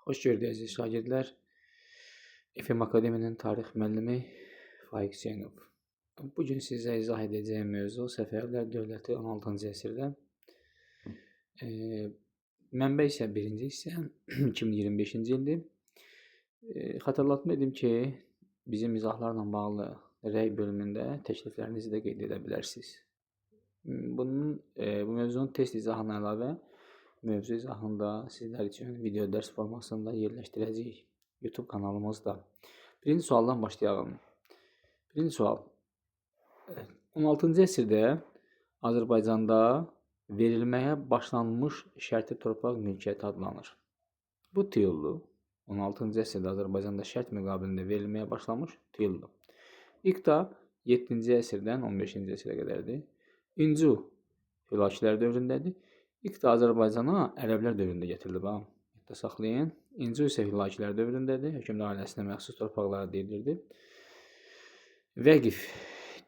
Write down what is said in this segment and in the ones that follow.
Xoş gördük əziz şagirdlər. FM Akademinin tarix müəllimi Faiq Hüseynov. Bu gün sizə izah edəcəyim mövzu Səfəvilər dövləti 16-cı əsrdə. Mənbə isə birinci hissə 2025-ci ildir. Xatırlatma edim ki, bizim izahlarla bağlı rəy bölümündə təkliflərinizi də qeyd edə bilərsiniz. Bu mövzunun test izahına əlavə mövzu izahını da sizlər üçün video dərs formasında yerləşdirəcəyik YouTube kanalımızda. Birinci sualdan başlayalım. Birinci sual. 16-cı əsrdə Azərbaycanda verilməyə başlanmış şərti torpaq mülkiyyəti adlanır. Bu tiyullu. 16-cı əsrdə Azərbaycanda şərt müqabilində verilməyə başlamış tiyullu. İqta 7-ci əsrdən 15-ci əsrə qədərdir. İncu Hülakilər dövründədir. İqta Azərbaycana ərəblər dövründə gətirilib. Yadda saxlayın. İncu isə Hülakilər dövründədir. Hökmdar ailəsinə məxsus torpaqlara deyilirdi. Vəqif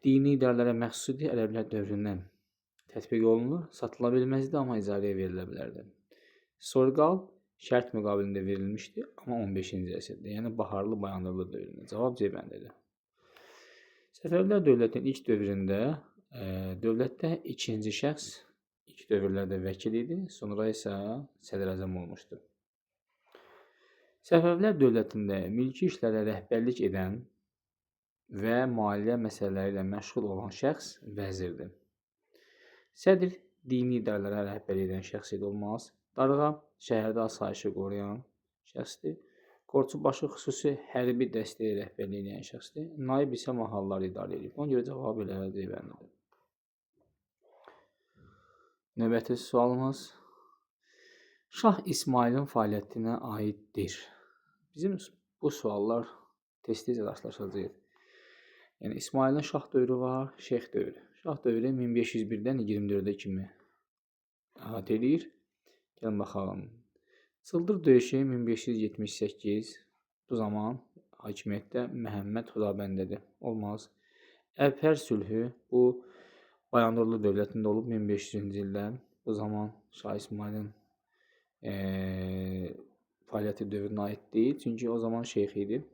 dini idarələrə məxsus idi. Ərəblər dövründən tətbiq olunur. Satıla bilməzdi, amma icarəyə verilə bilərdi. Sorqal şərt müqabilində verilmişdi, amma 15-ci əsrdə, yəni Baharlı Bayandurlu dövründə. Cavab C bəndidir. Səfəvilər dövlətinin ilk dövründə dövlətdə ikinci şəxs ilk dövrlərdə vəkil idi, sonra isə sədrəzəm olmuşdu. Səfəvilər dövlətində mülki işlərə rəhbərlik edən və maliyyə məsələləri ilə məşğul olan şəxs vəzirdir. Sədr dini idarələrə rəhbərlik edən şəxs idi, olmaz. Darğa şəhərdə asayişi qoruyan şəxsdir. Qorçubaşı xüsusi hərbi dəstəyə rəhbərlik edən şəxsdir. Naib isə mahalları idarə edir. Ona görə cavab elə C bəndidir. Növbəti sualımız Şah İsmayılın fəaliyyətinə aiddir. Bizim bu suallar tez-tez rastlaşacağıq. Yəni İsmayılın şah dövrü var, şeyx dövrü. Şah dövrü 1501-dən 24-ə kimi əhatə eləyir. Gəlin baxalım. Çıldır döyüşü 1578. Bu zaman hakimiyyətdə Məhəmməd Xudabəndədir. Olmaz. Əbhər sülhü bu Bayandurlu dövlətində olub 1500-cü ildə. Bu zaman Şah İsmayılın fəaliyyəti dövrünə aid deyil. Çünki o zaman şeyx idi.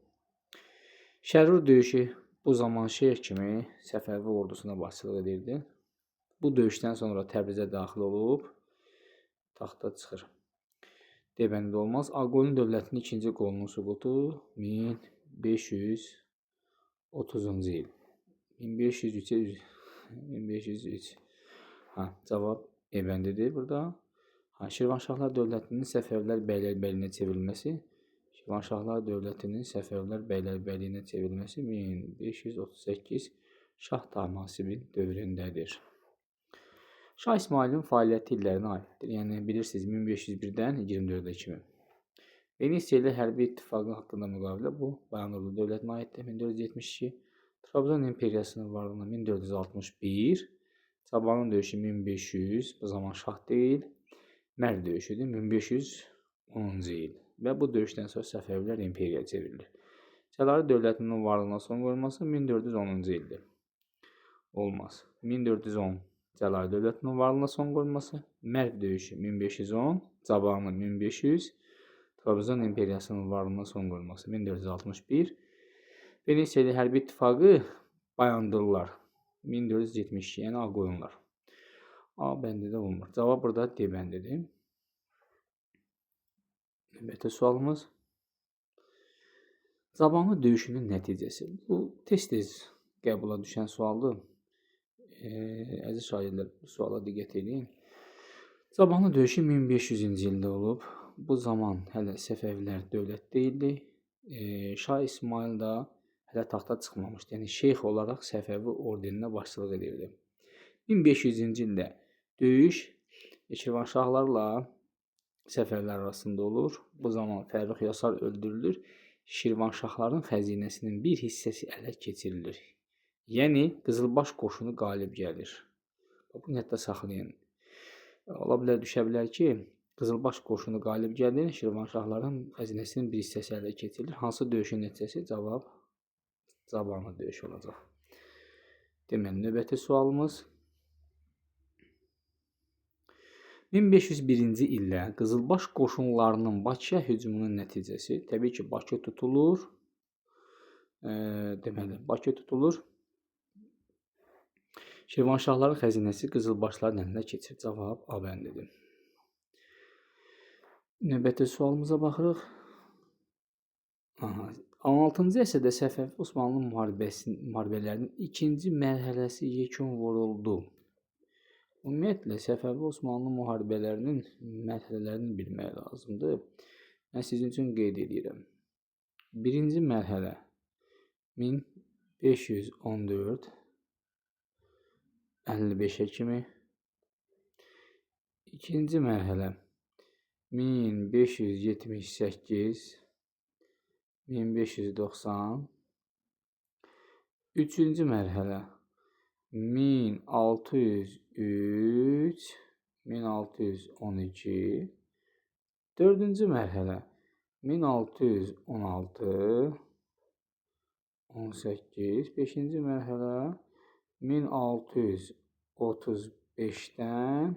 Şərur döyüşü bu zaman şeyx kimi Səfəvi ordusuna başçılıq edirdi. Bu döyüşdən sonra Təbrizə daxil olub taxta çıxır. D bəndi olmaz. Ağqoyunlu dövlətinin ikinci qolunun süqutu 1530-cu il. 1503. Cavab E bəndidir burada. Şirvanşahlar dövlətinin Səfəvilər bəylərbəylinə çevrilməsi. Şirvanşahlar dövlətinin Səfəvilər bəylərbəyliyinə çevrilməsi 1538 Şah Tahmasibin dövründədir. Şah İsmayılın fəaliyyəti illərinə aiddir. Yəni bilirsiniz 1501-dən 24-ə kimi. Venesiya ilə hərbi ittifaqı haqqında müqavilə bu Bayandurlu dövlətinə aiddir 1472. Trabzon imperiyasının varlığına 1461. Cabanın döyüşü 1500, bu zaman şah deyil. Mərv döyüşüdür 1510-cu il. Və bu döyüşdən sonra Səfəvilər imperiyaya çevrilir. Cəlali dövlətinin varlığına son qoyulması 1410-cu ildir. Olmaz. 1410 Cəlali dövlətinin varlığına son qoyulması, Mərv döyüşü 1510, Cabanı 1500, Trabzon imperiyasının varlığına son qoyulması 1461, Venesiya ilə hərbi ittifaqı Bayandurlular 1472, yəni Ağqoyunlar. A bəndi də olmur. Cavab burada D bəndidir. Növbəti sualımız Cabanı döyüşünün nəticəsi. Bu tez-tez qəbula düşən sualdır. Əziz şagirdlər, bu suala diqqət edin. Cabanı döyüşü 1500-cü ildə olub. Bu zaman hələ Səfəvilər dövlət deyildi. Şah İsmayıl da hələ taxta çıxmamışdı. Yəni şeyx olaraq Səfəvi ordeninə başçılıq edirdi. 1500-cü ildə döyüş Şirvanşahlarla Səfəvilər arasında olur. Bu zaman Fərrux Yasar öldürülür. Şirvanşahların xəzinəsinin bir hissəsi ələ keçirilir. Yəni Qızılbaş qoşunu qalib gəlir. Bunu yadda saxlayın. Ola bilər, düşə bilər ki, Qızılbaş qoşunu qalib gəlir, Şirvanşahların xəzinəsinin bir hissəsi ələ keçirilir. Hansı döyüşün nəticəsi? Cavab Cabanı döyüşü olacaq. Deməli, növbəti sualımız. 1501-ci ildə Qızılbaş qoşunlarının Bakıya hücumunun nəticəsi, təbii ki, Bakı tutulur. Deməli, Bakı tutulur. Şirvanşahların xəzinəsi Qızılbaşların əlinə keçir. Cavab A bəndidir. Növbəti sualımıza baxırıq. Aha. 16-cı əsrdə Səfəvi Osmanlı müharibələrinin ikinci mərhələsi yekun vuruldu. Ümumiyyətlə, Səfəvi Osmanlı müharibələrinin mərhələlərini bilmək lazımdır. Mən sizin üçün qeyd edirəm. Birinci mərhələ 1514 55-ə kimi. İkinci mərhələ 1578 1590. Üçüncü mərhələ 1603 1612. Dördüncü mərhələ 1616 18. Beşinci mərhələ 1635-dən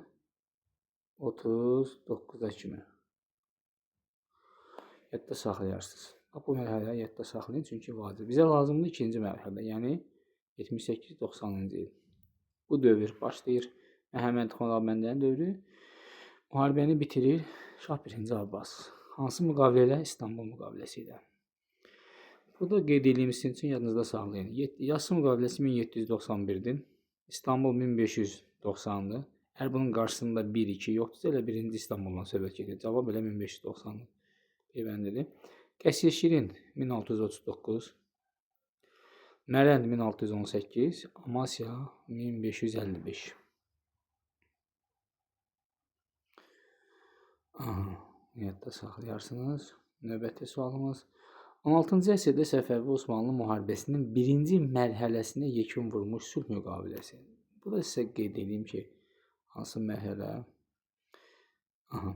39-a kimi. Yadda saxlayarsınız. Bu mərhələləri yadda saxlayın, çünki vacib. Bizə lazımdır ikinci mərhələ, yəni 78-90-cı il. Bu dövr başlayır Məhəmməd Xüdabəndənin dövrü. Müharibəni bitirir Şah 1-ci Abbas. Hansı müqavilə ilə? İstanbul müqaviləsi ilə. Burada qeyd edeyim sizin üçün, yadınızda saxlayın. Yassı müqaviləsi 1791-dir. İstanbul 1590-dır. Əgər bunun qarşısında 1-2 yoxdursa, elə birinci İstanbuldan söhbət gedir. Cavab elə 1590-dır. Beyəndidir. Qəsir Şirin 1639, Mərənd 1618, Amasya 1555. Aha, yadda saxlayarsınız. Növbəti sualımız. 16-cı əsrdə Səfəvi Osmanlı müharibəsinin birinci mərhələsinə yekun vurmuş sülh müqaviləsi. Burada sizə qeyd edeyim ki, hansı mərhələ? Aha.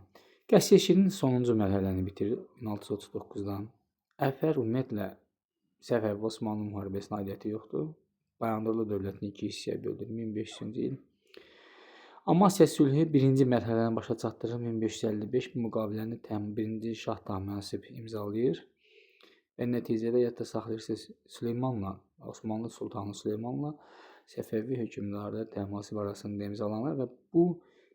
Qəsir Şirin sonuncu mərhələni bitirir 1639-dan. Əfər ümumiyyətlə Səfəvi Osmanlı müharibəsinə aidiyyəti yoxdur. Bayandurlu dövlətini iki hissəyə böldür 1500-cü il. Amasya sülhü birinci mərhələni başa çatdırır 1555. Bu müqaviləni birinci Şah Təhmasib imzalayır və nəticədə yadda saxlayırsınız Süleymanla, Osmanlı Sultanı Süleymanla Səfəvi hökmdarı Təhmasib arasında imzalanır və bu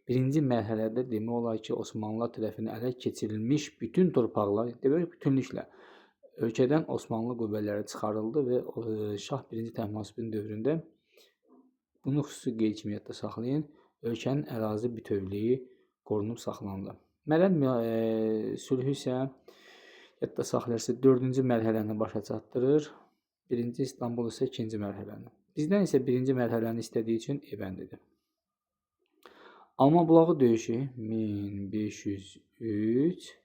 birinci mərhələdə demək olar ki, Osmanlılar tərəfindən ələ keçirilmiş bütün torpaqlar, demək bütünlüklə ölkədən Osmanlı qüvvələri çıxarıldı və Şah 1-ci Təhmasibin dövründə bunu xüsusi qeyd kimi yadda saxlayın, ölkənin ərazi bütövlüyü qorunub saxlanıldı. Mərənd sülhü isə yadda saxlayırsa 4-cü mərhələni başa çatdırır, 1-ci İstanbul isə 2-ci mərhələni. Bizdən isə 1-ci mərhələni istədiyi üçün E bəndidir. Alma bulağı döyüşü 1503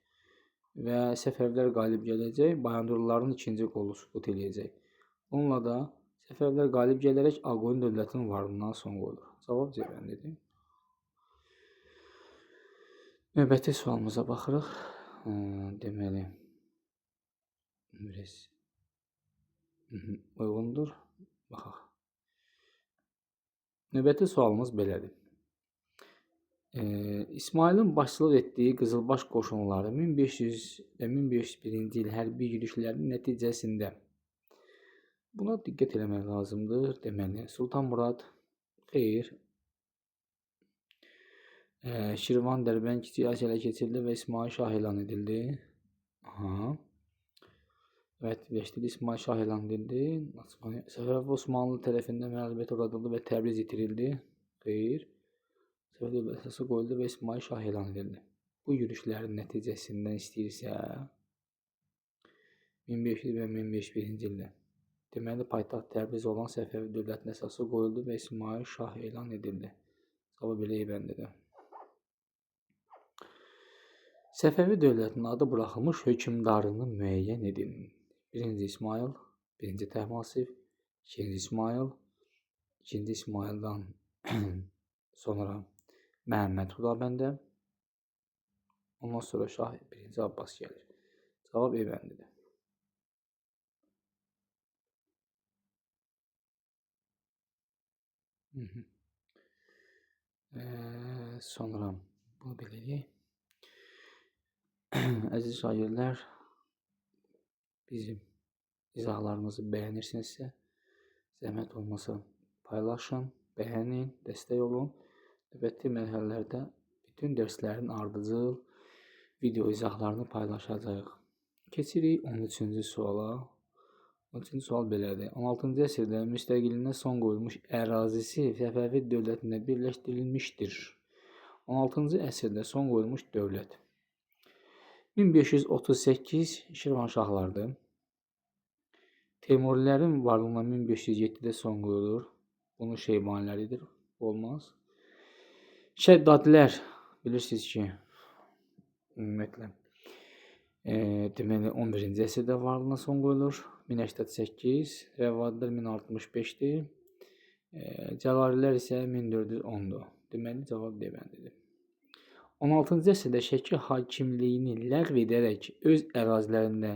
və Səfəvilər qalib gələcək, Bayandurluların ikinci qolu süqut eləyəcək. Bununla da Səfəvilər qalib gələrək Ağqoyunlu dövlətinin varlığına son qoyulur. Cavab C bəndidir. Növbəti sualımıza baxırıq. Deməli, biraz uyğundur. Baxaq. Növbəti sualımız belədir. İsmailin başçılıq etdiyi Qızılbaş qoşunları 1500 və 1501-ci il hərbi yürüşlərinin nəticəsində buna diqqət eləmək lazımdır. Deməli, Sultan Murad, xeyr, Şirvan Dərbənd Kiçik Asiya ələ keçirildi və İsmail Şah elan edildi. Aha. Evet, birləşdirildi. İsmail Şah elan edildi. Səfəvi Osmanlı tərəfindən məğlubiyyətə uğradıldı və Təbriz itirildi. Xeyr. Səfəvi dövlət əsası qoyuldu və İsmail Şah elan edildi. Bu yürüşlərin nəticəsindən istəyirsə 1500 və 1501-ci ildə deməli, paytaxt Təbriz olan Səfəvi dövlətinin əsası qoyuldu və İsmail Şah elan edildi. Cavab belə bəndidir. Səfəvi dövlətinin adı buraxılmış hökmdarını müəyyən edin. Birinci İsmail, birinci Təhmasib, ikinci İsmail, ikinci İsmaildan sonra Məhəmməd Xüdabəndə, ondan sonra Şah 1-ci Abbas gəlir. Cavab E bəndidir. Sonra Bunu belə eləyək. Əziz şagirdlər, bizim izahlarımızı bəyənirsinizsə, zəhmət olmasa paylaşın, bəyənin, dəstək olun. Növbəti mərhələlərdə bütün dərslərin ardıcıl video izahlarını paylaşacağıq. Keçirik 13-cü suala. 13-cü sual belədir. 16-cı əsrdə müstəqilliyinə son qoyulmuş ərazisi Səfəvi dövlətinə birləşdirilmişdir. 16-cı əsrdə son qoyulmuş dövlət. 1538 Şirvanşahlardır. Teymurilərin varlığına 1507-də son qoyulur. Bunun Şeybaniləridir. Olmaz. Şəddadilər, bilirsiniz ki, ümumiyyətlə, deməli 11-ci əsrdə varlığına son qoyulur. 1088, Rəvadilər 1065-dir. Cəlalilər isə 1410-dur. Deməli, cavab D bəndidir. 16-cı əsrdə Şəki hakimliyini ləğv edərək öz ərazilərində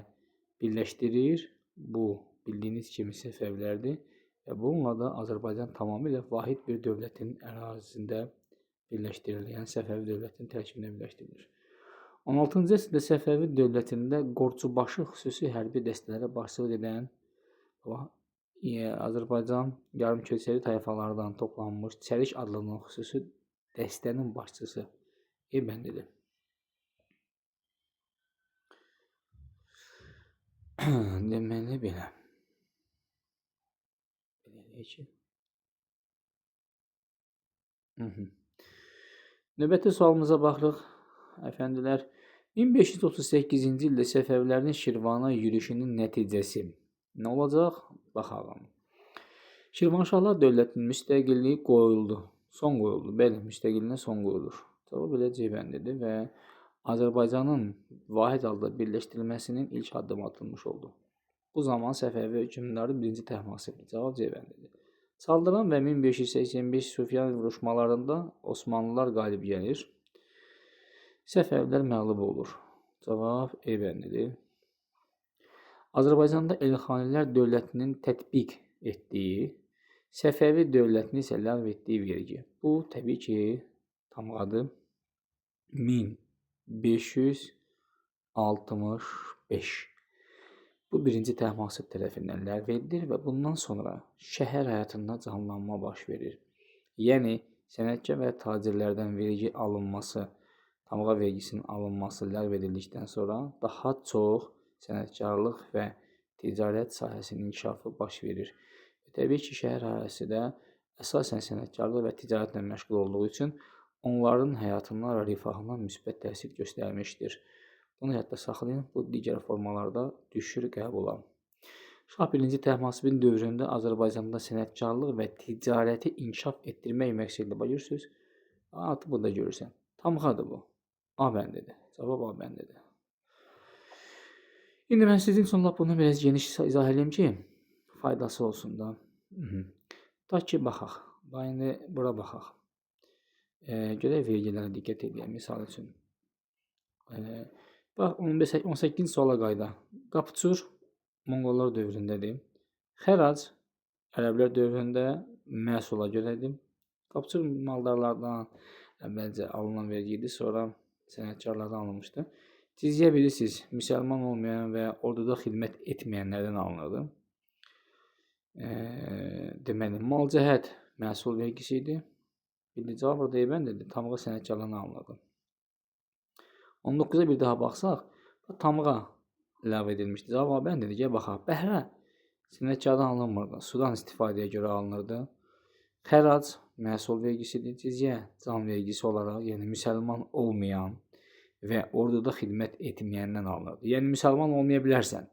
birləşdirir. Bu, bildiyiniz kimi Səfəvilərdir və bununla da Azərbaycan tamamilə vahid bir dövlətin ərazisində birləşdirilir. Yəni, Səfəvi dövlətinin tərkibində birləşdirilir. 16-cı əsrdə Səfəvi dövlətində Qorçubaşı xüsusi hərbi dəstələrə başçılıq edən Azərbaycan yarımköçəri tayfalardan toplanmış Çərik adlanan xüsusi dəstənin başçısı E bəndidir. Deməli, belə. Belə deyək ki. Növbəti sualımıza baxırıq, əfəndilər. 1538-ci ildə Səfəvilərin Şirvana yürüşünün nəticəsi nə olacaq? Baxalım. Şirvanşahlar dövlətinin müstəqilliyi qoyuldu. Son qoyuldu. Bəli, müstəqilliyinə son qoyulur. Cavab belə C bəndidir və Azərbaycanın vahid halda birləşdirilməsinin ilk addımı atılmış oldu. Bu zaman Səfəvi hökmdarı 1-ci Təhmasibdir. Cavab C bəndidir. Çaldıran və 1585 Sufyan vuruşmalarında Osmanlılar qalib gəlir. Səfəvilər məğlub olur. Cavab E bəndidir. Azərbaycanda Elxanilər dövlətinin tətbiq etdiyi, Səfəvi dövlətini isə ləğv etdiyi vergi. Bu, təbii ki, tamğadır. 1565. Bu, 1-ci Təhmasib tərəfindən ləğv edilir və bundan sonra şəhər həyatında canlanma baş verir. Yəni, sənətkar və tacirlərdən vergi alınması, tamğa vergisinin alınması ləğv edildikdən sonra daha çox sənətkarlıq və ticarət sahəsinin inkişafı baş verir. Və təbii ki, şəhər əhalisi də əsasən sənətkarlıq və ticarətlə məşğul olduğu üçün onların həyatına və rifahına müsbət təsir göstərmişdir. Bunu yadda saxlayın, bu digər formalarda düşür qəbula. Şah 1-ci Təhmasibin dövründə Azərbaycanda sənətkarlıq və ticarəti inkişaf etdirmək məqsədilə, bax, görürsünüz, artıq burada görürsən. Tamğadır bu. A bəndidir. Cavab A bəndidir. İndi mən sizin üçün lap bunu biraz geniş izah eləyim ki, faydası olsun da. Ta ki, baxaq. Bax, indi bura baxaq. Görək vergilərə diqqət edək, misal üçün. Bax, 18-ci suala qayıdaq. Qapıçur Monqollar dövründədir. Xərac ərəblər dövründə məhsula görədir. Qapıçur maldarlardan əvvəlcə alınan vergi idi, sonra sənətkarlardan alınmışdı. Cizyə bilirsiniz, müsəlman olmayan və orduda xidmət etməyənlərdən alınırdı. Deməli, malcəhət məhsul vergisi idi. Bildi, cavab burada E bəndidir, tamğa sənətkarlardan alınırdı. 19-a bir daha baxsaq, tamğa ləğv edilmişdi. Cavab A bəndidir, gəl baxaq. Bəhrə sənətkardan alınmırdı, sudan istifadəyə görə alınırdı. Xərac məhsul vergisidir, cizyə can vergisi olaraq, yəni müsəlman olmayan və orduda xidmət etməyəndən alınırdı. Yəni müsəlman olmaya bilərsən,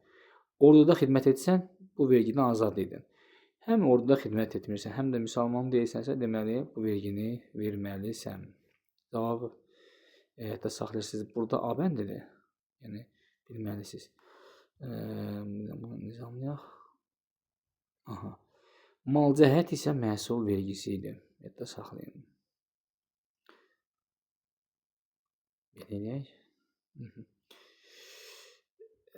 orduda xidmət etsən, bu vergidən azad idin. Həm orduda xidmət etmirsən, həm də müsəlman deyilsənsə, deməli, bu vergini verməlisən. Cavabı hətta saxlayırsınız. Burada A bəndidir. Yəni, bilməlisiniz. Bunu nizamlayaq. Aha. Malcəhət isə məhsul vergisi idi. Hətta saxlayın. Belə eləyək.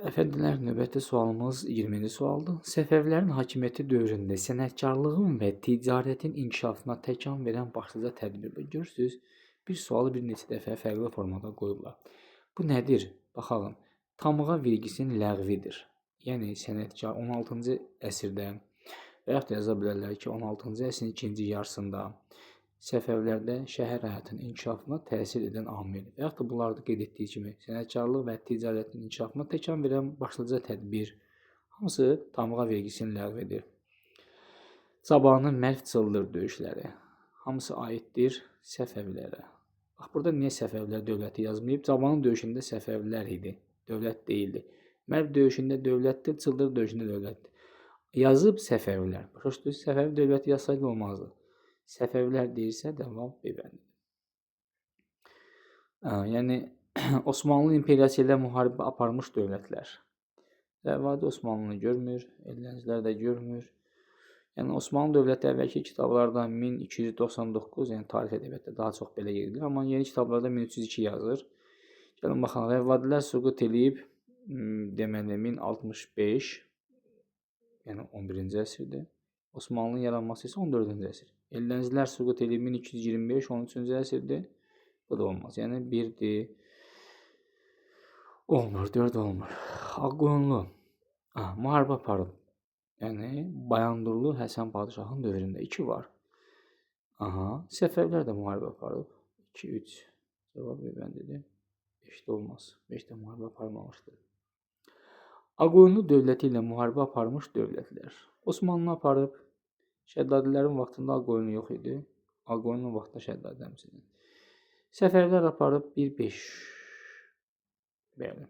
Əfəndilər, növbəti sualımız 20-ci sualdır. Səfəvilərin hakimiyyəti dövründə sənətkarlığın və ticarətin inkişafına təkan verən başlıca tədbir. Görürsünüz, Bir sualı bir neçə dəfə fərqli formada qoyublar. Bu nədir? Baxalım. Tamğa vergisinin ləğvidir. Yəni, sənətkar 16-cı əsrdə və yaxud da yaza bilərlər ki, 16-cı əsrin ikinci yarısında Səfəvlərdə şəhər həyatının inkişafına təsir edən amil və yaxud da bunlarda qeyd etdiyi kimi sənətkarlıq və ticarətin inkişafına təkan verən başlıca tədbir hamısı tamğa vergisinin ləğvidir. Cabanın Mərv Çıldır döyüşləri hamısı aiddir Səfəvlərə. Bax, burada niyə Səfəvlər dövləti yazmayıb? Cabanın döyüşündə Səfəvlər idi, dövlət deyildi. Mərv döyüşündə dövlətdir, Çıldır döyüşündə dövlətdir. Yazıb Səfəvlər. Başa düşdünüz? Səfəvi dövləti yazsaydı olmazdı. Səfəvilər deyirsə, cavab B bəndidir. Yəni, Osmanlı imperiyası ilə müharibə aparmış dövlətlər. Rəvadi Osmanlını görmür, Eldənizlər də görmür. Yəni, Osmanlı dövləti əvvəlki kitablarda 1299, yəni tarix ədəbiyyatda daha çox belə yerilir, amma yeni kitablarda 1302 yazır. Gəlin baxalım, Rəvadilər süqut eləyib, deməli, 1065, yəni 11-ci əsrdir. Osmanlının yaranması isə 14-cü əsr. Eldənizlər süqut eləyib 1225, 13-cü əsrdir. Bu da olmaz. Yəni 1-dir. Olmur, 4 olmur. Ağqoyunlu müharibə aparıb. Yəni Bayandurlu Həsən Padişahın dövründə 2 var. Aha, Səfəvilər də müharibə aparıb. 2, 3. Cavab bəndidir. 5 də olmaz. 5 də müharibə aparmamışdır. Ağqoyunlu dövləti ilə müharibə aparmış dövlətlər. Osmanlı aparıb. Şəddadilərin vaxtında Ağqoyunlu yox idi. Ağqoyunlu vaxtında Şəddadi həmçinin. Səfəvilər aparıb 1-5. Bəli.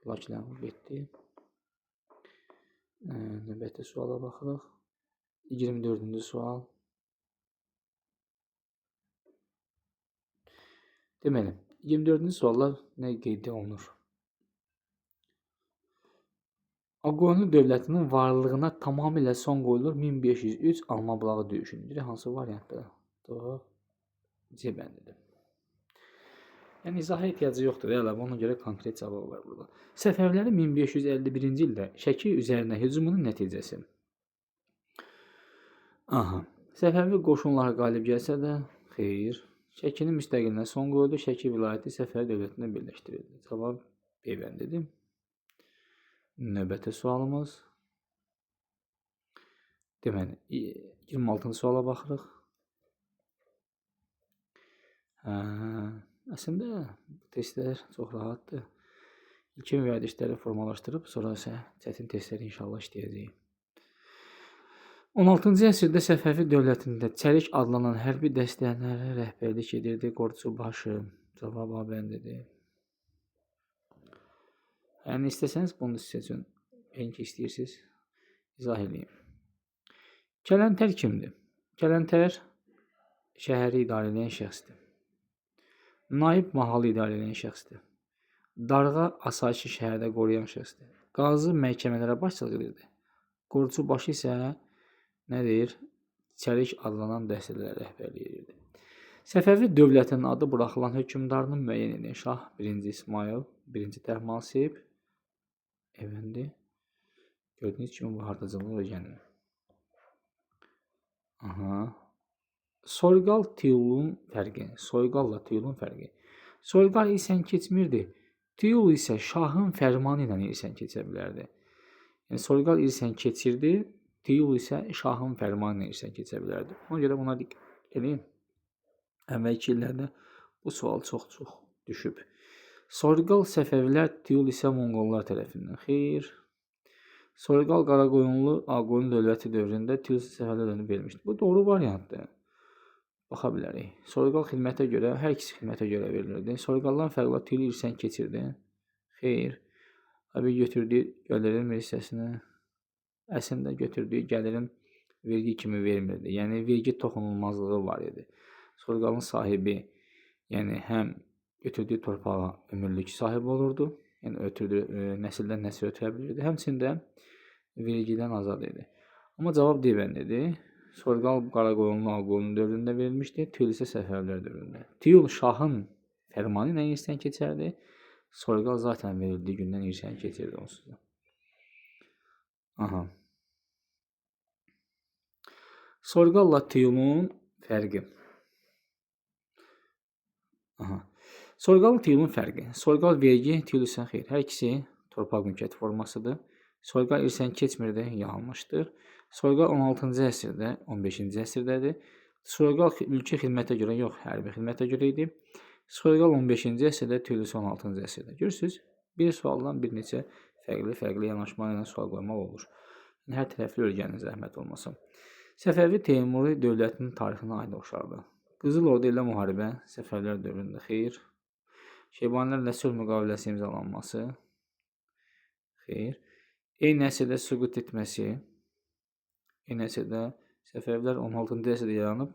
Lakin getdi. Növbəti suala baxırıq. 24-cü sual. Deməli, 24-cü suallar nə qeyd olunur? Ağqoyunlu dövlətinin varlığına tamamilə son qoyulur 1503 Alma bulağı döyüşündür. Hansı variantda? Cavab C bəndidir. Yəni, izaha ehtiyacı yoxdur. Əlavə, ona görə konkret cavab var burada. Səfəvlərin 1551-ci ildə Şəki üzərinə hücumunun nəticəsi. Aha. Səfəvi qoşunları qalib gəlsə də, xeyr. Şəkinin müstəqilliyinə son qoyuldu. Şəki vilayəti Səfəvi dövlətinə birləşdirildi. Cavab B bəndidir. Növbəti sualımız. Deməli, 26-cı suala baxırıq. Əslində, bu testlər çox rahatdır. İlkin vərdişləri formalaşdırıb, sonra isə çətin testləri inşallah işləyəcəyik. 16-cı əsrdə Səfəvi dövlətində Çərik adlanan hərbi dəstələrə rəhbərlik edirdi Qorçubaşı. Cavab A bəndidir. Yəni, istəsəniz bunu sizə üçün, yəqin ki, istəyirsiniz, izah edeyim. Kələntər kimdir? Kələntər şəhəri idarə edən şəxsdir. Naib mahalı idarə edən şəxsdir. Darğa asayişi şəhərdə qoruyan şəxsdir. Qazı məhkəmələrə başçılıq edirdi. Qorçubaşı isə nədir? Çərik adlanan dəstələrə rəhbərlik edirdi. Səfəvi dövlətinin adı buraxılan hökmdarını müəyyən edən Şah 1-ci İsmayıl, 1-ci Təhmasib, Əvəndi. Gördüyünüz kimi bu hardacalar öyrənir. Aha. Soyqal Tiyulun fərqi. Soyqalla Tiyulun fərqi. Soyqal irsən keçmirdi. Tiyul isə şahın fərmanı ilə irsən keçə bilərdi. Yəni Soyqal irsən keçirdi, Tiyul isə şahın fərmanı ilə irsən keçə bilərdi. Ona görə buna diqqət edin. Əvvəlki illərdə bu sual çox-çox düşüb. Soyqal Səfəvilər, Tiyul isə Monqollar tərəfindən. Xeyr. Soyqal Qaraqoyunlu Ağqoyunlu dövləti dövründə Tiyul isə Səfəvilər dövründə verilmişdi. Bu doğru variantdır. Baxa bilərik. Soyqal xidmətə görə, hər ikisi xidmətə görə verilirdi. Soyqaldan fərqli Tiyul irsən keçirdi. Xeyr. Tabii götürdüyü gəlirin bir hissəsini, əslində götürdüyü gəlirin vergi kimi vermirdi. Yəni vergi toxunulmazlığı var idi. Soyqalın sahibi, yəni həm götürdüyü torpağa ömürlük sahib olurdu, yəni ötürdü, nəsildən nəsil ötürə bilirdi, həmçinin də vergidən azad idi. Amma cavab D bəndidir. Soyqal Qaraqoyunlu Ağqoyunlu dövründə verilmişdi, Tiyul isə Səfəvilər dövründə. Tiyul şahın fərmanı ilə irsən keçərdi, Soyqal zaten verildiyi gündən irsən keçirdi onsuz da. Aha. Soyqalla Tiyulun fərqi. Aha. Soyqal tiyulun fərqi. Soyqal vergi, tiyul isə xeyr. Hər ikisi torpaq mülkiyyəti formasıdır. Soyqal irsən keçmirdi, yanlışdır. Soyqal 16-cı əsrdə, 15-ci əsrdədir. Soyqal mülki xidmətə görə yox, hərbi xidmətə görə idi. Soyqal 15-ci əsrdə, tiyul isə 16-cı əsrdə. Görürsünüz, bir sualdan bir neçə fərqli yanaşma ilə sual qoymaq olur. Yəni, hər tərəfli öyrənin, zəhmət olmasa. Səfəvi Teymuri dövlətinin tarixinə aid oxşardır. Qızıl Ordu ilə müharibə Səfəvilər dövründə xeyr. Şeybanilərlə sülh müqaviləsi imzalanması xeyr. Eyni əsrdə süqut etməsi. Eyni əsrdə Səfəvilər 16-cı əsrdə yaranıb,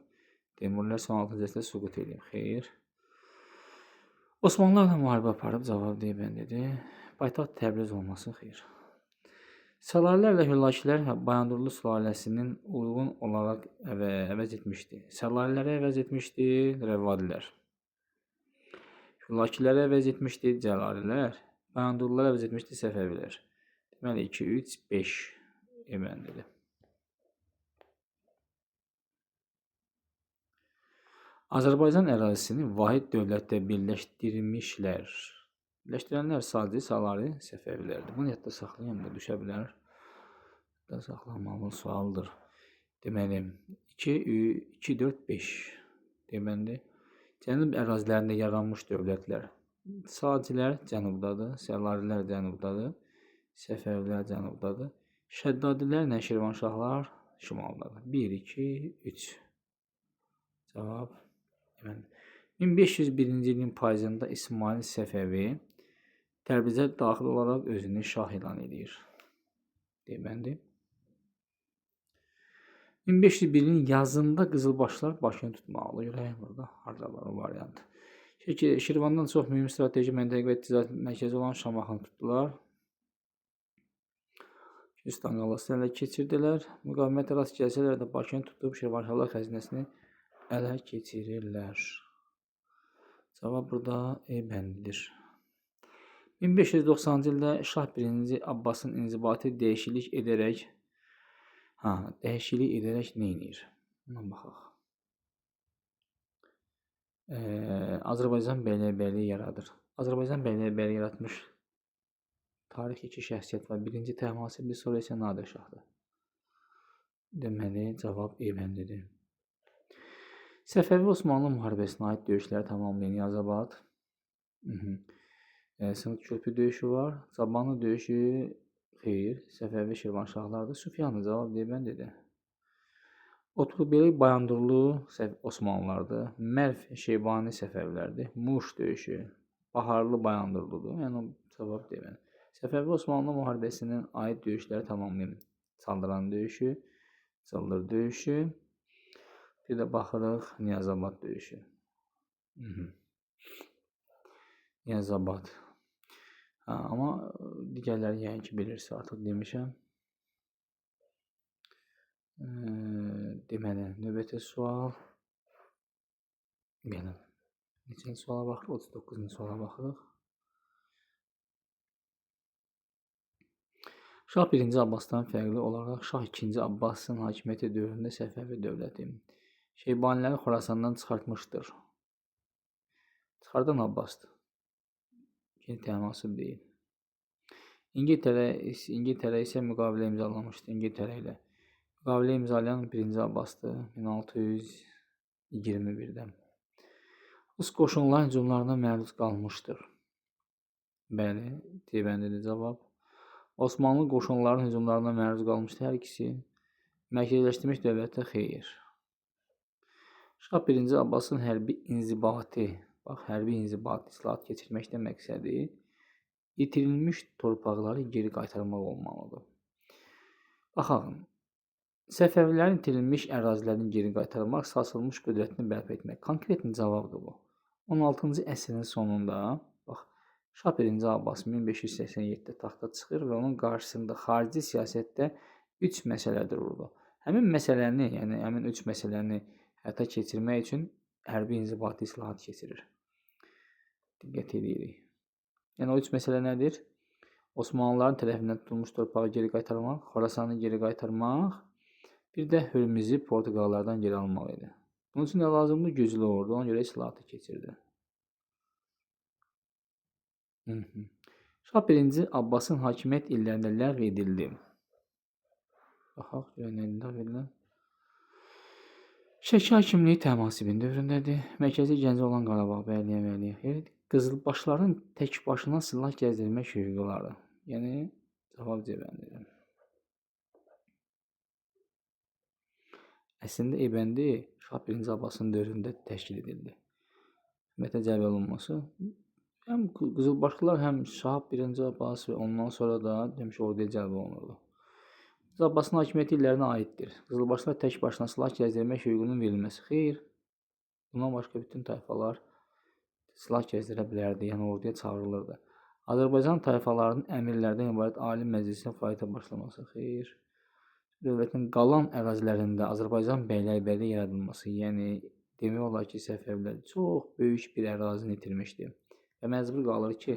Teymurilər 16-cı əsrdə süqut edib. Xeyr. Osmanlılarla müharibə aparıb, cavab deyib, mən dedi. Paytaxt Təbriz olması xeyr. Səlarilərlə Hüllakilər Bayandurlu sülaləsinin uyğun olaraq əvəz etmişdi. Səlariləri əvəz etmişdi Rəvadilər. Hüllakiləri əvəz etmişdi Cəlalilər. Bayandurluları əvəz etmişdi Səfəvilər. Deməli 2, 3, 5 ebendir. Azərbaycan ərazisini vahid dövlətdə birləşdirmişlər. Birləşdirənlər sadəcə Salari Səfəvilərdir. Bunu yadda saxlayın da düşə bilər. Yadda saxlanmalı sualdır. Deməli 2, 2, 4, 5 deməli cənub ərazilərində yaranmış dövlətlər. Sacilər cənubdadır, Səlarilər cənubdadır, Səfəvilər cənubdadır. Şəddadilərlə Şirvanşahlar şimaldadır. 1, 2, 3. Cavab deməli 1501-ci ilin payızında İsmail Səfəvi Təbrizə daxil olaraq özünü şah elan edir. Deməli 1501-in yazında Qızılbaşlar Bakını tutmalı. Görək burada harda var o variant. Şirvandan çox mühüm strateji məntəqə və ticarət mərkəzi olan Şamaxını tutdular. Gürcistan qalasını ələ keçirdilər. Müqavimətə rast gəlsələr də Bakını tutub Şirvanşahlar xəzinəsini ələ keçirirlər. Cavab burada E bəndidir. 1590-cı ildə Şah 1-ci Abbasın inzibati dəyişiklik edərək nə edir? Buna baxaq. Azərbaycan bəylərbəyliyi yaradır. Azərbaycan bəylərbəyliyi yaratmış tarix iki şəxsiyyət var. Birinci Təhmasib, sonra isə Nadir Şahdır. Deməli, cavab E bəndidir. Səfəvi Osmanlı müharibəsinə aid döyüşləri tamamlayan Niyazabad. Sınıq Körpü döyüşü var. Cabanlı döyüşü xeyr. Səfəvi Şirvanşahlardır. Sufyanlı cavab deyib, mən dedi. Otlubeli Bayandurlu Osmanlılardır. Mərv Şeybani Səfəvilərdir. Muş döyüşü Baharlı Bayandurludur. Yəni cavab deyib. Səfəvi Osmanlı müharibəsinin aid döyüşləri tamamlayın. Çaldıran döyüşü, Çıldır döyüşü. Bir də baxırıq Niyazabad döyüşü. Niyazabad. Amma digərləri yəqin ki bilirsə artıq demişəm. Deməli, növbəti sual. Gəlin. Neçənci suala baxırıq? 39-cu suala baxırıq. Şah 1-ci Abbasdan fərqli olaraq Şah 2-ci Abbasın hakimiyyəti dövründə Səfəvi dövləti Şeybaniləri Xorasandan çıxartmışdır. Çıxardan Abbasdır. İkinci Təhmasib deyil. İngiltərə isə müqavilə imzalamışdı İngiltərə ilə. Müqavilə imzalayan 1-ci Abbasdır 1621-də. Rus qoşunların hücumlarına məruz qalmışdır. Bəli, D bəndidir cavab. Osmanlı qoşunlarının hücumlarına məruz qalmışdı hər ikisi. Mərkəzləşdirilmiş dövlətə xeyr. Şah 1-ci Abbasın hərbi inzibati, bax, hərbi inzibati islahat keçirməkdə məqsədi itirilmiş torpaqları geri qaytarmaq olmalıdır. Baxalım. Səfəvilərin itirilmiş ərazilərini geri qaytarmaq, sarsılmış qüdrətini bərpa etmək. Konkretli cavabdır bu. 16-cı əsrin sonunda, bax, Şah 1-ci Abbas 1587-də taxta çıxır və onun qarşısında xarici siyasətdə 3 məsələ dururdu. Həmin məsələni, yəni həmin 3 məsələni həyata keçirmək üçün hərbi inzibati islahat keçirir. Diqqət edirik. Yəni o 3 məsələ nədir? Osmanlıların tərəfindən tutulmuş torpağı geri qaytarmaq, Xorasanı geri qaytarmaq, bir də Hürmüzü Portuqallardan geri almaq idi. Bunun üçün nə lazımdır? Güclü ordu. Ona görə islahatı keçirdi. Şah 1-ci Abbasın hakimiyyət illərində ləğv edildi. Baxaq, görək nə ləğv edilən. Şəki hakimliyi Təhmasibin dövründədir. Mərkəzi Gəncə olan Qarabağ bəyliyə bəyliyə xeyr. Qızılbaşların tək başına silah gəzdirmək hüquqları. Yəni, cavab C bəndidir. Əslində, E bəndi Şah 1-ci Abbasın dövründə təşkil edildi. Hökumətə cəlb olunması. Həm Qızılbaşlılar, həm Şah 1-ci Abbas və ondan sonra da demiş, orduya cəlb olunurdu. Abbasın hakimiyyəti illərinə aiddir. Qızılbaşlar tək başına silah gəzdirmək hüququnun verilməsi. Xeyr, bundan başqa bütün tayfalar silah gəzdirə bilərdi, yəni orduya çağırılırdı. Azərbaycan tayfalarının əmirlərdən ibarət Ali Məclisin fəaliyyətə başlaması. Xeyr, dövlətin qalan ərazilərində Azərbaycan bəylərbəyliyi yaradılması, yəni demək olar ki, Səfəvilər çox böyük bir ərazini itirmişdi və məcbur qalır ki,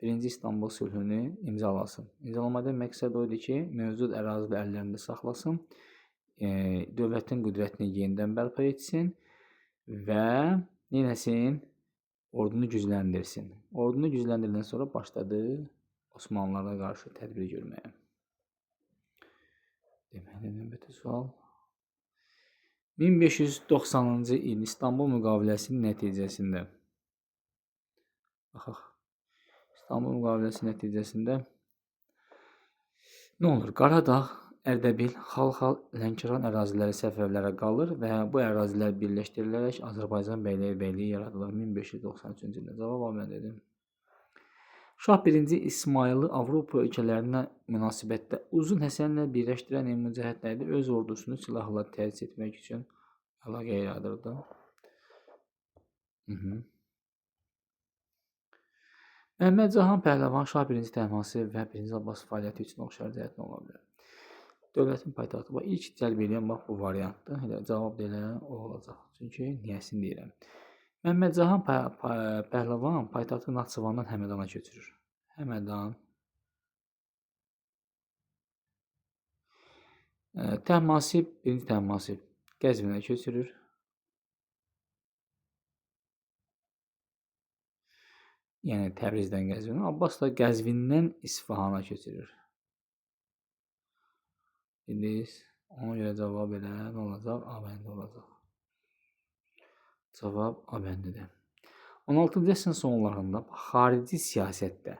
Birinci İstanbul sülhünü imzalasın. İmzalamada məqsəd o idi ki, mövcud əraziləri əllərində saxlasın, dövlətin qüdrətini yenidən bərpa etsin və neynəsin? Ordunu gücləndirsin. Ordunu gücləndirəndən sonra başladı Osmanlılara qarşı tədbir görməyə. Deməli, növbəti sual. 1590-cı il İstanbul müqaviləsinin nəticəsində. Baxaq. İstanbul müqaviləsi nəticəsində nə olur? Qaradağ, Ərdəbil, Xalxal, Lənkəran əraziləri Səfəvlərə qalır və bu ərazilər birləşdirilərək Azərbaycan bəylərbəyliyi yaradılır 1593-cü ildə. Cavab A bəndidir. Şah 1-ci İsmayılı Avropa ölkələrinə münasibətdə Uzun Həsənlə birləşdirən elmi cəhət nə idi? Öz ordusunu silahla təchiz etmək üçün əlaqə yaradırdı. Məhəmməd Cahan Pəhləvan Şah 1-ci Təhmasib və 1-ci Abbas fəaliyyəti üçün oxşar cəhət nə ola bilər? Dövlətin paytaxtı. Bax, ilk cəlb eləyən bax bu variantdır. Elə cavab da elə o olacaq. Çünki niyəsini deyirəm. Məhəmməd Cahan Pəhləvan paytaxtı Naxçıvandan Həmədana köçürür. Həmədan. Təhmasib, 1-ci Təhmasib Qəzvinə köçürür. Yəni Təbrizdən Qəzvinə. Abbas da Qəzvindən İsfahana köçürür. Bildiniz? Ona görə cavab elə nə olacaq? A bəndi olacaq. Cavab A bəndidir. 16-cı əsrin sonlarında xarici siyasətdə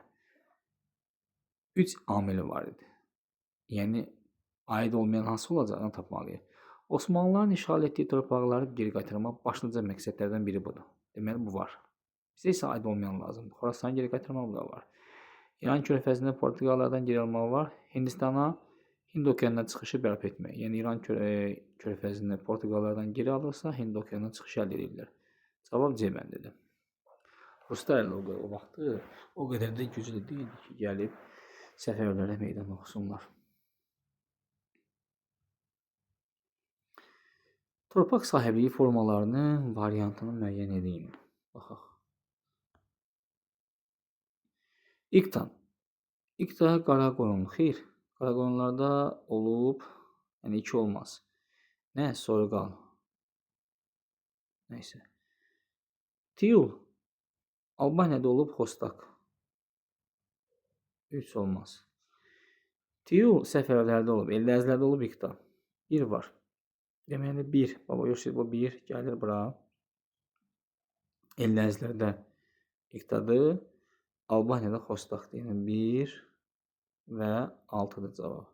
3 amili var idi. Yəni aid olmayan hansı olacağını tapmalıyıq. Osmanlıların işğal etdiyi torpaqları geri qaytarmaq başlıca məqsədlərdən biri budur. Deməli bu var. Bizə isə aid olmayan lazımdır. Xorasanı geri qaytarmaq da var. İran körfəzində Portuqallardan geri almaq var. Hindistana Hind okeanına çıxışı bərpa etmək. Yəni İran körfəzində Portuqallardan geri alırsa, Hind okeanına çıxışı əldə edirlər. Cavab C bəndidir. Ruslar elə o vaxtı o qədər də güclü deyildi ki, gəlib Səfəvlərə meydan oxusunlar. Torpaq sahibliyi formalarının variantını müəyyən edin. Baxaq. İqta. İqta Qaraqoyunlu. Xeyr. Qaraqoyunlarda olub, yəni 2 olmaz. Nə? Soyuqal. Nəysə. Tiyul. Albaniyada olub Xostak. 3 olmaz. Tiyul Səfəvlərdə olub, Eldəzlərdə olub İqta. 1 var. Deməli 1. Baba görürsünüz, bu 1 gəlir bura. Eldəzlərdə İqtadır. Albaniyada Xostakdır. Yəni 1 və 6-dır cavab.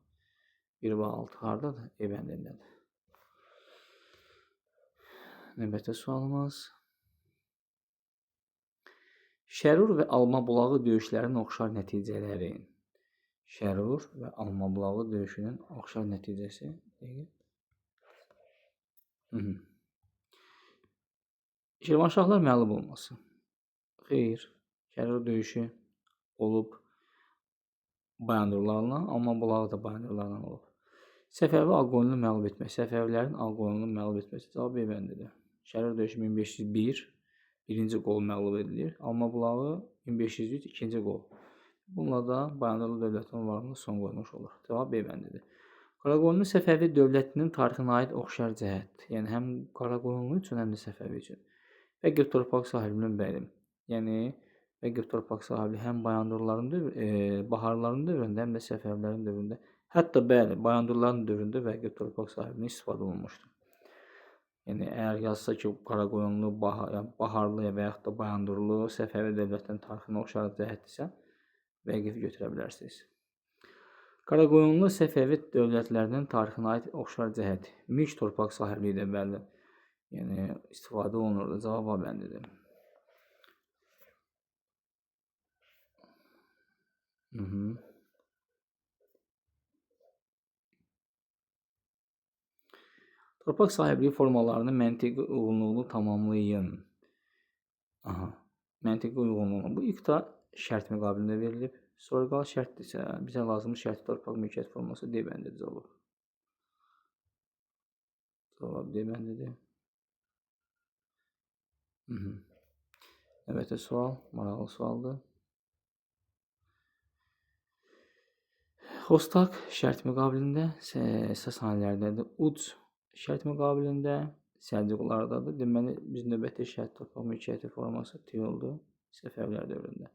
1 və 6 hardadır? E bəndindədir. Növbəti sualımız. Şərur və Alma bulağı döyüşlərinin oxşar nəticələri. Şərur və Alma bulağı döyüşünün oxşar nəticəsi. Şirvanşahlar məğlub olması. Xeyr. Şərur döyüşü olub Bayandurlarla, Alma bulağı da Bayandurlarla olub. Səfəvi Ağqoyunlu məğlub etmək. Səfəvilərin Ağqoyunlu məğlub etməsi cavab B bəndidir. Şərur döyüşü 1501, birinci qol məğlub edilir. Alma bulağı 1503, ikinci qol. Bununla da Bayandurlu dövlətinin varlığına son qoymuş olur. Cavab B bəndidir. Qaraqoyunlu Səfəvi dövlətinin tarixinə aid oxşar cəhət. Yəni həm Qaraqoyunlu üçün, həm də Səfəvi üçün. Vəqif torpaq sahibinin bəli. Yəni Vəqif torpaq sahibliyi həm Bayandurların Baharların dövründə, həm də Səfəvilərin dövründə. Hətta bəli, Bayandurların dövründə vəqif torpaq sahibliyini istifadə olunmuşdur. Yəni, əgər yazsa ki, Qaraqoyunlu, Baharlı və yaxud da Bayandurlu, Səfəvi dövlətinin tarixinə oxşar cəhətdirsə, vəqifi götürə bilərsiniz. Qaraqoyunlu Səfəvi dövlətlərinin tarixinə aid oxşar cəhət. Mülk torpaq sahibliyi də bəli, yəni istifadə olunurdu. Cavab A bəndidir. Torpaq sahibliyi formalarının məntiqi uyğunluğunu tamamlayın. Aha, məntiqi uyğunluğunu. Bu iqta şərt müqabilində verilib. Sorğal şərtdirsə, bizə lazımı şərtli torpaq mülkiyyət forması D bəndidir cavab. Cavab D bəndidir. Növbəti sual, maraqlı sualdır. Xostak şərt müqabilində Sasanilərdədir. Uc şərt müqabilində Səlcuqlardadır. Deməli, biz növbəti şərt torpaq mülkiyyəti forması tüyüldü Səfəvilər dövründə.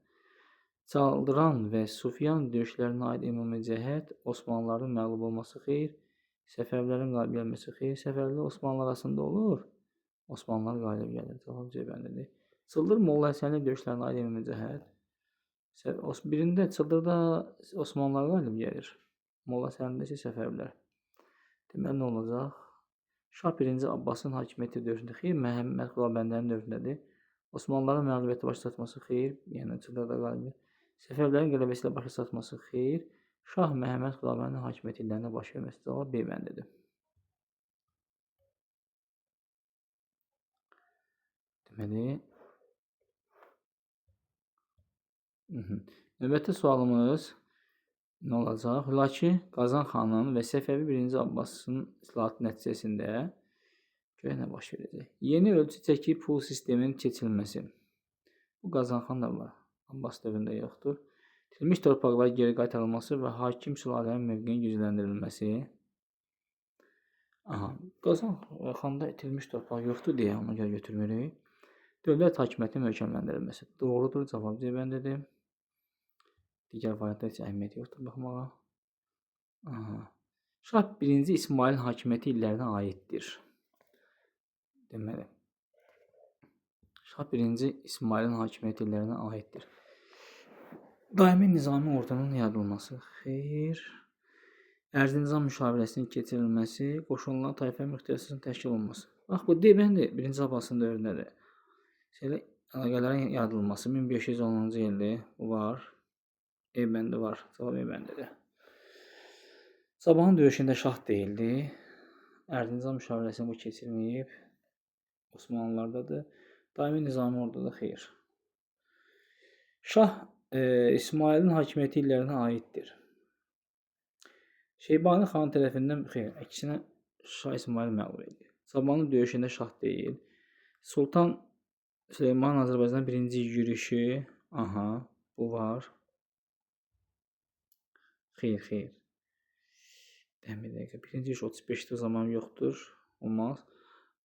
Çaldıran və Sufyan döyüşlərinə aid ümumi cəhət, Osmanlıların məğlub olması xeyir, Səfəvilərin qalib gəlməsi xeyir, Səfəvilər Osmanlılar arasında olur, Osmanlılar qalib gəlir. Cavab C bəndidir. Çıldır Molla Həsənli döyüşlərinə aid ümumi cəhət. Birində Çıldırda Osmanlılar qalib gəlir, Molla Həsənlidə isə Səfəvilər. Deməli, nə olacaq? Şah 1-ci Abbasın hakimiyyəti dövründə xeyir, Məhəmməd Xudabəndənin dövründədir. Osmanlıların məğlubiyyəti başa çatması xeyir, yəni Çıldırda qalib gəlir. Səfəvilərin qələbəsi ilə başa çatması xeyir, Şah Məhəmməd Xudabəndin hakimiyyəti illərində baş verməsi. Cavab B bəndidir. Deməli, növbəti sualımız nə olacaq? Hülaki Qazan xanın və Səfəvi 1-ci Abbasın islahatı nəticəsində görək nə baş verəcək. Yeni ölçü çəki pul sisteminin keçirilməsi. Bu Qazan xan da var. Abbas dövründə yoxdur. İtirilmiş torpaqlar geri qaytarılması və hakim sülalənin mövqeyinin gücləndirilməsi. Aha, Qazan xanda itilmiş torpaq yoxdur deyə ona görə götürmürük. Dövlət hakimiyyətinin möhkəmləndirilməsi. Doğrudur, cavab C bəndidir. Digər variantda heç əhəmiyyəti yoxdur baxmağa. Aha. Şah 1-ci İsmailin hakimiyyəti illərinə aiddir. Deməli, Şah 1-ci İsmailin hakimiyyəti illərinə aiddir. Daimi nizami ordunun yaradılması. Xeyr. Erzincan müşavirəsinin keçirilməsi, qoşunların tayfa müxtəsisinin təşkil olunması. Bax, bu D bəndi 1-ci Abbasın dövründədir. Elə əlaqələrin yaradılması 1510-cu ildir. Bu var. E bəndi var. Cavab E bəndidir. Sabahın döyüşündə şah deyildi. Erzincan müşavirəsini bu keçirməyib. Osmanlılardadır. Daimi nizami orduda xeyr. Şah İsmailin hakimiyyəti illərinə aiddir. Şeybani xan tərəfindən xeyr, əksinə Şah İsmail məğlub edir. Sabahın döyüşündə şah deyil. Sultan Süleyman Azərbaycana birinci yürüşü. Aha, bu var. Xeyr, xeyr. Bir dəqiqə. Birinci yürüş 35-də o zaman yoxdur. Olmaz.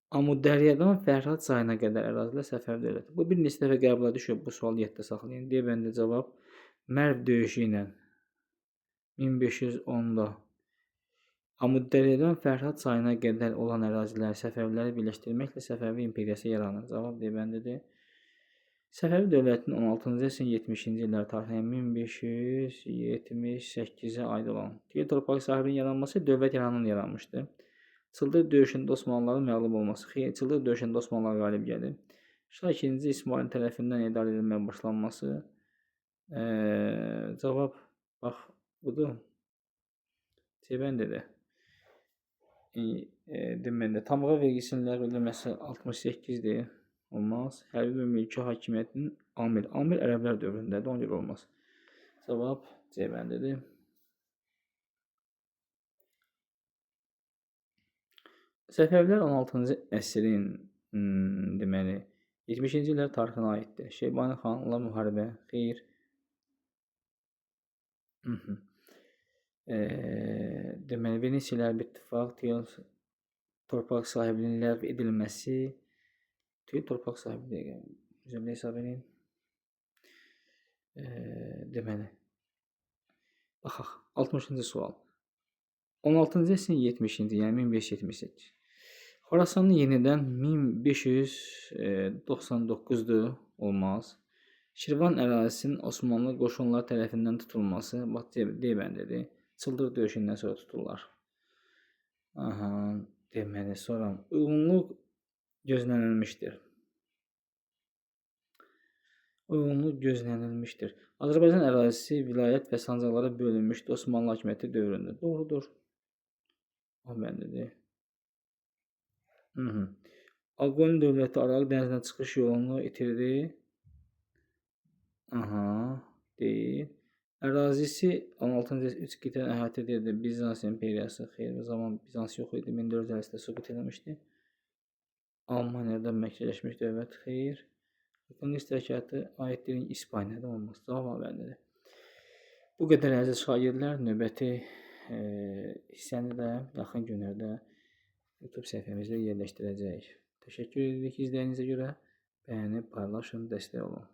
Amudəryadan Fərhad çayına qədər ərazilər Səfəvi dövləti. Bu bir neçə dəfə qəbula düşüb. Bu sualı yadda saxlayın. D bəndi cavab Mərv döyüşü ilə 1510-da Amudəryadan Fərhad çayına qədər olan ərazilər Səfəviləri birləşdirməklə Səfəvi imperiyası yaranır. Cavab D bəndidir. Səfəvi dövlətinin 16-cı əsrin 70-ci illər tarixinə 1578-ə aid olan Tir torpaq sahibinin yaranması dövlət yaranın yaranmışdı. Çıldır döyüşündə Osmanlıların məğlub olması. Xeyr, Çıldır döyüşündə Osmanlılar qalib gəlir. Şah 2-ci İsmailin tərəfindən idarə edilməyə başlanması. Cavab bax budur. C bəndidir. Deməli, tamğa vergisinin ləğv edilməsi 68-dir. Olmaz. Hərbi və mülki hakimiyyətinin amil. Amil ərəblər dövründədir, ona görə olmaz. Cavab C bəndidir. Səfəvilər 16-cı əsrin deməli 70-ci illər tarixinə aiddir. Şeybani xanla müharibə, xeyr. Deməli, Venesiya ilə ittifaq, Tiyel torpaq sahibliyinin ləğv edilməsi, Tiyel torpaq sahibliyi, üzərində hesab edin. Deməli, baxaq. 60-cı sual. 16-cı əsrin 70-ci, yəni 1578. Xorasanın yenidən 1599-dur, olmaz. Şirvan ərazisinin Osmanlı qoşunları tərəfindən tutulması, bax D bəndidir. Çıldır döyüşündən sonra tuturlar. Aha, deməli, sonra uyğunluq gözlənilmişdir. Uyğunluq gözlənilmişdir. Azərbaycan ərazisi vilayət və sancaqlara bölünmüşdü Osmanlı hakimiyyəti dövründə. Doğrudur. A bəndidir. Ağqoyunlu dövləti Aralıq dənizinə çıxış yolunu itirdi. Aha, deyil. Ərazisi 16-cı əsr 3 qitəni əhatə edirdi. Bizans imperiyası. Xeyr, o zaman Bizans yox idi. 1450-də süqut eləmişdi. Almaniyada mərkəzləşmiş dövlət. Xeyr. Konqres hərəkatı aiddir İspaniyada olmaz. Cavab A bəndidir. Bu qədər əziz şagirdlər, növbəti hissəni də yaxın günlərdə YouTube səhifəmizdə yerləşdirəcəyik. Təşəkkür edirik izlədiyinizə görə. Bəyənib, paylaşın, dəstək olun.